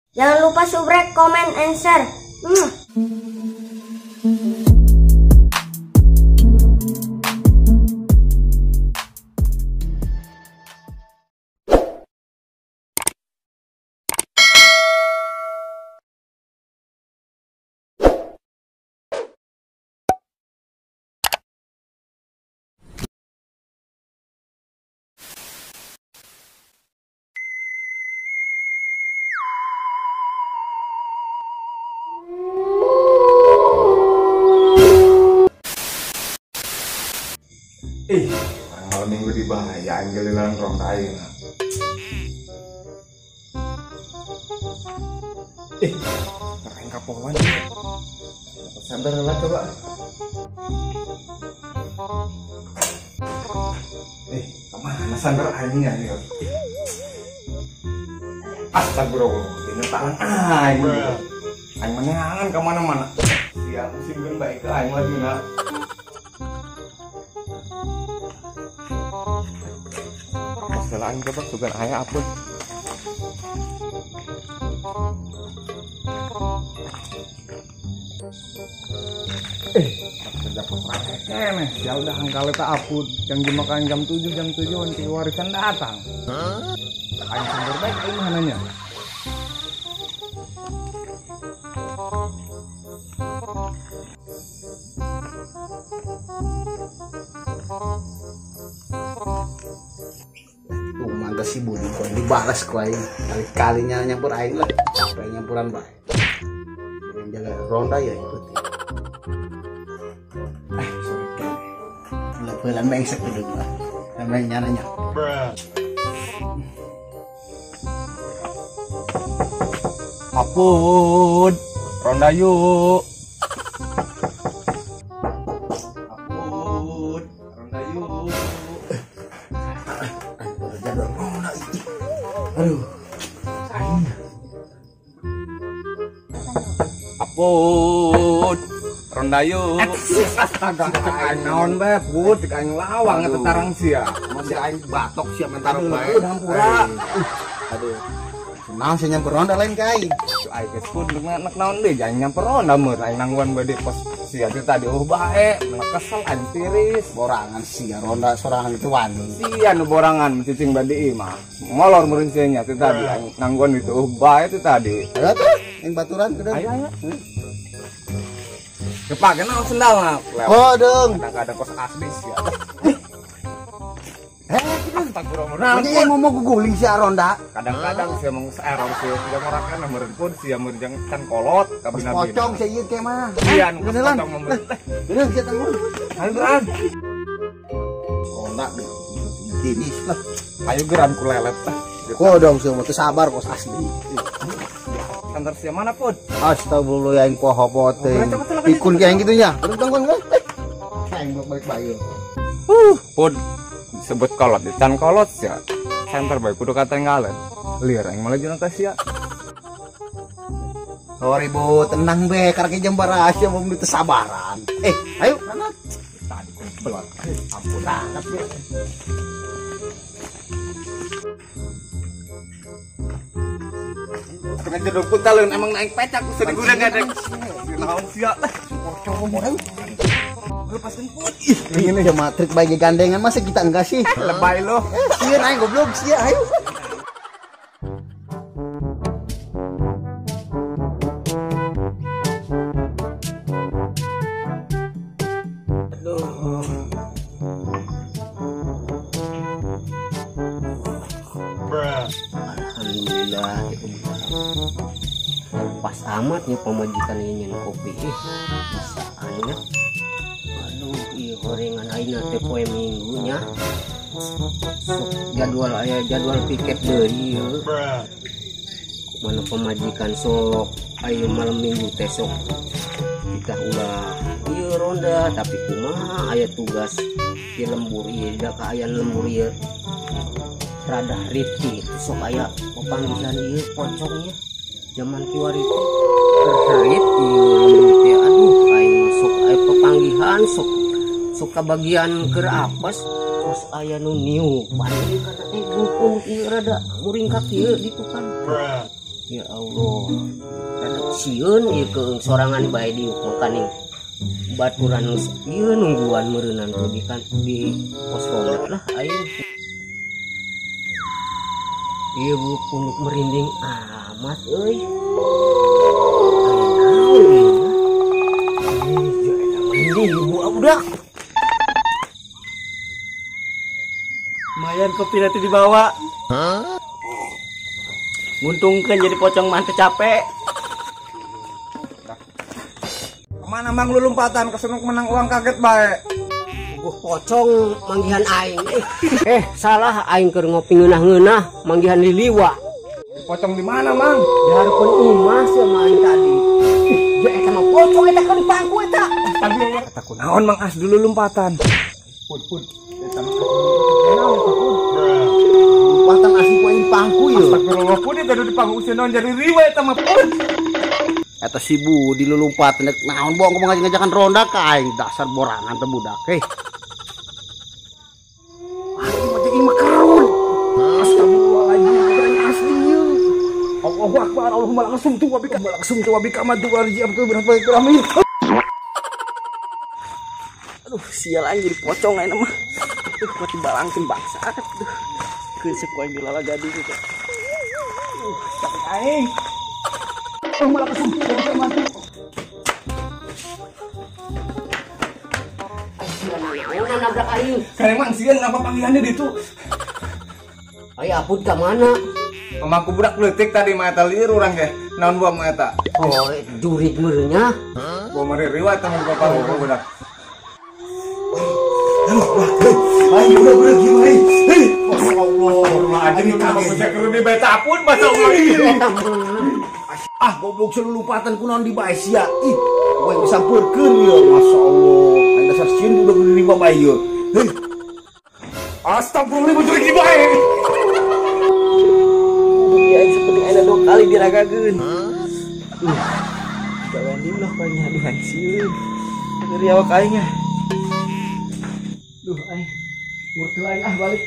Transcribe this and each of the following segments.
Jangan lupa subrek, komen, and share. Ih, malam minggu di bahaya giliran ronda aing. Ih, aing kapohoan. Sabar lah coba. Eh, kemana sandar aingnya ya? Astagfirullah, ini tangan aing. Aing menangan kemana-mana. Siap, musim baik ke aing lagi nak. Jalan coba sugan ayah apun. Kerja pos keneh. Ya udah angkal eta apun. Jam dimakan jam 7, jam 7 nanti warisan datang. Aing sumber baik aing mah nanya. Si Budi kok dibalas ku aing kali-kalinya nyampur aing lah capek nyampuran bae yang jaga ronda ya ikut sorry pelan-pelan mengsek dulu lah namanya nanya Apun ronda yuk. Apun ronda yuk. Aduh, aing. Apun, ronda yuk. Astaga, aing naon bae, Put, cek aing lawang eta tarang sia. Masih aing batok sia mentara bae. Hampura. Aduh. Naon sia nyamper ronda lain ka aing. Aing geus pun nek naon deui aing nyamper ronda meur aing nangguan bade pos sia teh tadi oh bae, menak kesel aing tiris. Borangan sia ronda sorangan itu wani. Sia nu borangan cicing bade ieu mah. Molor meureun sia nya teh tadi aing nangguan itu oh bae teh tadi. Ayo tuh, yang baturan kudu. Ayo ayo. Kepake naon sendalna? Oh dong. Kadang-kadang kos asli sia. Astagfirullah. Ini mau guguling si ronda. Kadang-kadang sia mung error sia jang ora kana meureun pun sia meureun jang can kolot kabina-bina. Pocong sia ieu ke mah. Iya, nu pocong mah. Bener sia tanggung. Ayo geran. Ronda deh. Tiris lah. Ayo geran ku lelet lah. Kok dong sia mah teu sabar kos asli. Kantor sia mana pun? Astagfirullah aing poho teh. Pikun kayak gitu nya. Terus tanggung kan. Aing balik bae. Pun sebut kolot, can kolot ya. Center bae kudu katenggalan. Liar aing malah jeung ka sia. Sorry Bu, tenang be, karek jam barasya mau teu sabaran. Ayo berangkat. Tadi kumpul. Ampun angkat be. Kena jedog pun talun emang naik pecak usah digunakan. Naon sia lah. Pocong ayo. Lepaskan pun. Ih, ini ya matrik bagi gandengan masa kita enggak sih? Lebay lo. Sia naik goblok sia ayo. Aduh. Alhamdulillah pas amat nih pemajikan ini kopi ih bisa nya. Aduh, ieu gorengan ayeuna teh poe minggunya. Sok jadwal aya jadwal piket deui ieu. Mana pemajikan sok ayo malam minggu teh sok kita ulah ieu ronda tapi kumaha aya tugas di lembur ieu da kaayaan lembur ieu rada ritih sok aya pepanggihan ieu pocongnya zaman kiwari teh terherit ieu lembur teh aduh aing sok aya pepanggihan sok sok kabagian keur apes kos aya nu niupan ieu kana dukun ieu rada muringkak ieu di tukang. Ya Allah. Rada sieun ieu keung sorangan bae diuk makaning baturan geus ieu nungguan meureunnan tuh di kan di pos ronda lah aing. Ieu bu punuk merinding amat euy. Aya naon ieu? Merinding ibu budak. Lumayan kopi nanti dibawa. Nguntungkeun jadi pocong mah teu capek. Kemana mang lu lompatan kesenuk menang uang kaget bae. Guh pocong manggihan aing. Salah aing keur ngopi ngeunah-ngeunah manggihan liliwa. Pocong di mana mang? Di hareupeun imah sia mah aing tadi. Ya eta mah pocong eta keur dipangku eta. Eta kunaon mang as dulu lompatan. Pun pun eta mah lompatan asli ku aing pangku ieu. Astagfirullah pun eta di pangku sieun jadi riwa eta mah pun. Eta si Budi lulumpat nek naon bohong kumaha ngajakan ronda ka aing dasar borangan teh budak heh. Aing mah jadi mah kerun. Astagfirullahaladzim asli ieu. Allahu akbar Allahumma langsung tu wabika langsung tu wabika madu arji abdu berapa amin. Aduh sial aing jadi pocong aing mah. Duh mati balangkeun bangsat. Duh keun seuk aing dilala gading gitu. Capek aing. Malah kesumpu mati. Nabrak aing. Kareng mang sieun ngapa panggilannya ditu. Aya apun ka mana? Pemangku budak leutik tadi mah eta lieur urang ge. Naon buah mah eta? Oh, jurig meureunnya. Buah meureun riwat tah bapak budak. Ayo udah udah gimana? Hei, Allah, aja nih kamu bisa kerudi baca apun masa Allah. Ah, goblok selalu lompatan kunaon di bae sia. Ih, gue yang disampeurkeun ieu, masyaallah. Aing dasar sieun udah nerima bae ieu. Hei. Astagfirullah, jurig di bae. Bumi aing seperti aing dua kali diragakeun. Duh. Gawean deui lah paling aduh aing sieun. Dari awak aing ah. Duh aing. Ngurtu aing ah balik.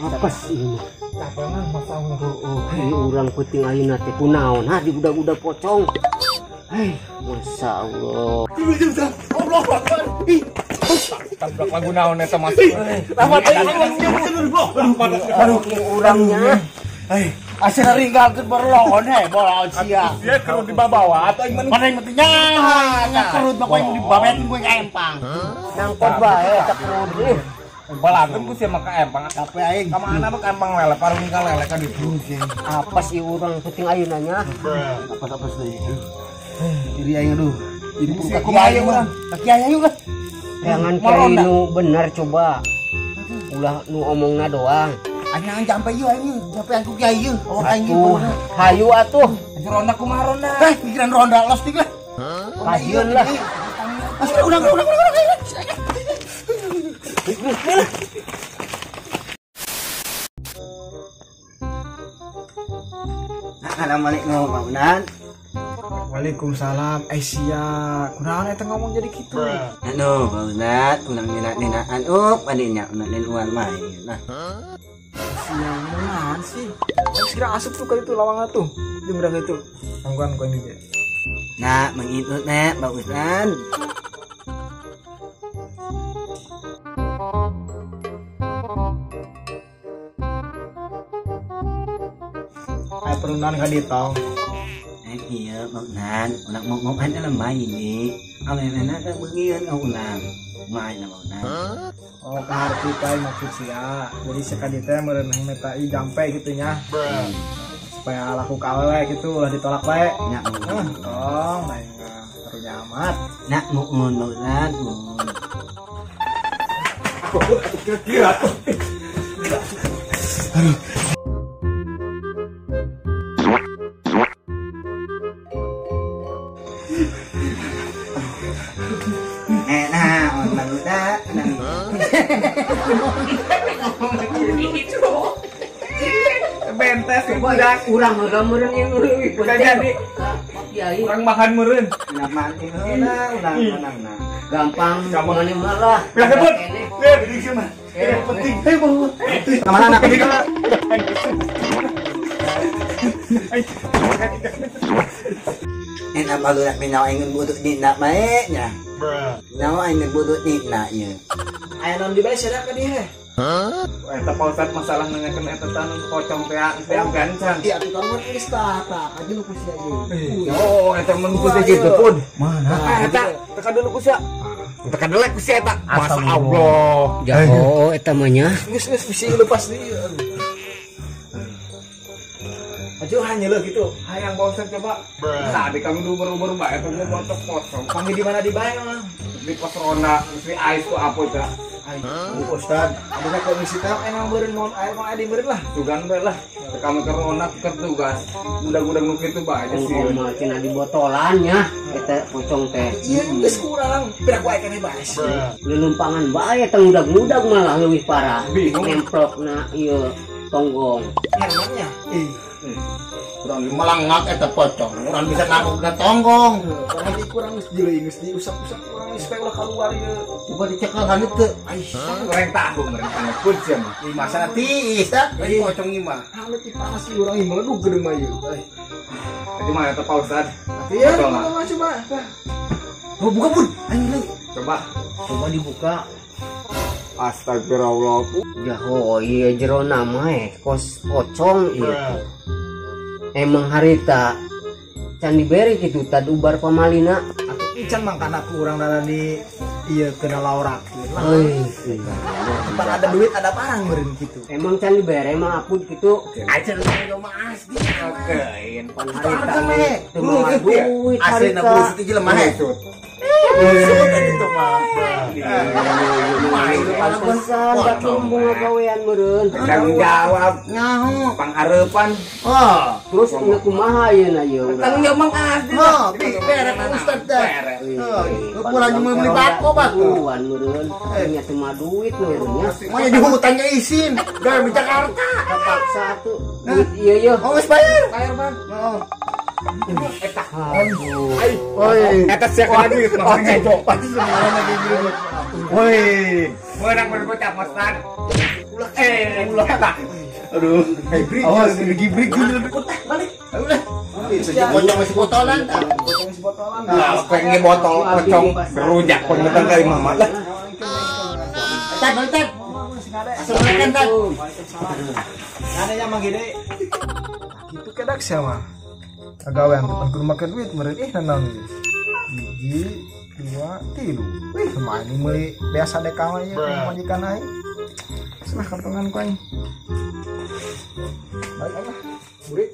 Apa sih ini? Capek mah masa Allah. Oh, urang penting ayeuna teh kunaon ha di budak-budak pocong. Hei, masya Allah. Allah Akbar. Ih, tabrak lagu naon eta mas. Rahmat aduh urangnya. Hei, asal ringgalkeun berlon he bola sia. Sia kerut dibawa atau aing mana yang penting nya kerut mah aing dibabetin ku ka empang. Nangkot bae eta kerut ih. Balageun ku sia mah ka empang. Capek aing. Ka mana mah ka empang lele parung ka lele ka ditu. Apa sih urang penting ayeuna nya? Apa-apa deui. Diri aing aduh. Ini kumaha ieu urang? Kaki aing lah. Jangan kiai nu bener coba. Ulah nu omongna doang. Aing jampe ieu aing jampe aing ku kiai ieu. Oh aing ieu. Hayu atuh. Ronda kumaha ronda? Eh pikiran ronda los tik lah. Kajeun lah. Urang urang urang. Assalamualaikum Pak Unan. Waalaikumsalam. Sia, kunaon eta ngomong jadi kitu? Aduh, Pak Unan, unang nina-ninaan up adinya unan uan mah. Nah. Sia, naon sih? Kira asup tuh kali itu lawangan tuh. Di berang itu. Tangguan ku ini. Nah, mengikut nek Pak Unan. Ayo perundan ka ditong. Iya, Pak Unan, ulang mau mau kan dalam main ini. Awalnya kan begini kan ulang. Main lah Pak Unan. Oh, kaharti teh maksud sia. Jadi sekali teh meureun meta i jampe gitu nya. Supaya laku ka awewe gitu ulah ditolak bae. Nya, tong main karunya amat. Nak muun Pak Unan, muun. Kira-kira. Aduh. Bentes budak urang heula meureun ieu leuwih jadi urang makan meureun. Nah, urang urang nah. Gampang mah lah. Pila kebun. Lihat di sini mah. Yang penting. Ayo bawa. Kemana anak? Enak baru nak minau ingin budut ni nak baiknya. Nawa ingin budut ni naknya. Aya non di bae sia ka dia. Eta Pak Ustad masalah nanyakeun eta tanun pocong teh teh gancan. Iya atuh kan mun geus tah tah ka dulu ku sia ieu. Oh, eta mun ku sia kitu pun. Mana? Eta teka dulu ku sia. Teka delek ku sia eta. Masya Allah. Jaho eta mah nya. Geus geus bisi lepas deui. Aduh hanya lo gitu. Hayang Pak Ustad coba. Tadi kami dulu baru-baru bae eta gua botok pocong. Panggil di mana di bae mah? Di pos ronda, mesti ais ku apa eta. Ayo Ustad, ada komisi teh emang beureun mohon air mah adi beureun lah. Tugan bae lah. Kami ke ronda ke tugas. Budak-budak nu kitu bae sih. Oh, mah cenah di botolan nya eta pocong teh. Ieu geus kurang. Pira ku aya keneh bae sih. Lelumpangan bae eta ngudag-ngudag malah leuwih parah. Bingung. Nemplokna ieu tonggong. Namanya. Ih. Kurang melangak eta pocong. Urang bisa nangkep na tonggong. Kurang kurang geus dileung geus diusap-usap kurang geus supaya ulah keluar ieu. Coba dicekel haneut teu. Aih, goreng tahu goreng pun sia mah. Ih masana tiis tah. Pocong ieu mah. Haneut panas ieu urang ieu meledug geudeung mah ieu. Tadi mah eta Pak Ustad. Iya, coba coba. Oh, buka pun. Ayo leung. Coba. Coba dibuka. Astagfirullah. Jaho ieu jero nama kos pocong ieu. Emang harita can diberi kitu tad ubar pamalina. Atuh can mangkana ku urang dana di ieu kena laorakeun lah. Euy, tempat ada duit ada barang meureun kitu. Emang can dibere mah apud kitu. Acan mah asli. Okeun. Pan harita teu mawa duit Asli na harita. burus ti jelema heh. Burus kitu mah. Pantesan da kumbung gawean meureun. Tanggung jawab Nyaho. pangareupan. Oh, Terus na kumaha ieu na ieu urang? Tanggung jawab mang asli. Oh, bere Pak Ustad teh. Oh, kurang mau beli bako batu. Tuan meureun, nya teu mah duit meureun nya. Mah di hutannya isin, dari di Jakarta. Kapaksa atuh duit ieu yeuh. Oh, geus bayar. Bayar, Bang. Oh. Eta. Aduh. Oi. Eta sia kana duit mah ngejo. Pasti semuanya kayak gitu. Woi. Menang bergocap Ustad. Ulah ulah eta. Aduh. Awas gibrik gini. Balik. Ayo udah. Sejak pocong masih botolan. Pocong masih botolan. Lah, pengen botol pocong berujak pun datang kali mama lah. Tat, tat. Assalamualaikum, Tat. Waalaikumsalam. Anehnya mah gede. Gitu kedak sia mah. Agawean depan kudu make duit meureun ih nanaon ieu. 1, 2, 3. Wih, lumayan ini meuli biasa deka mah ieu majikan aing. Selah kantongan ku aing. Balik lah. Burik.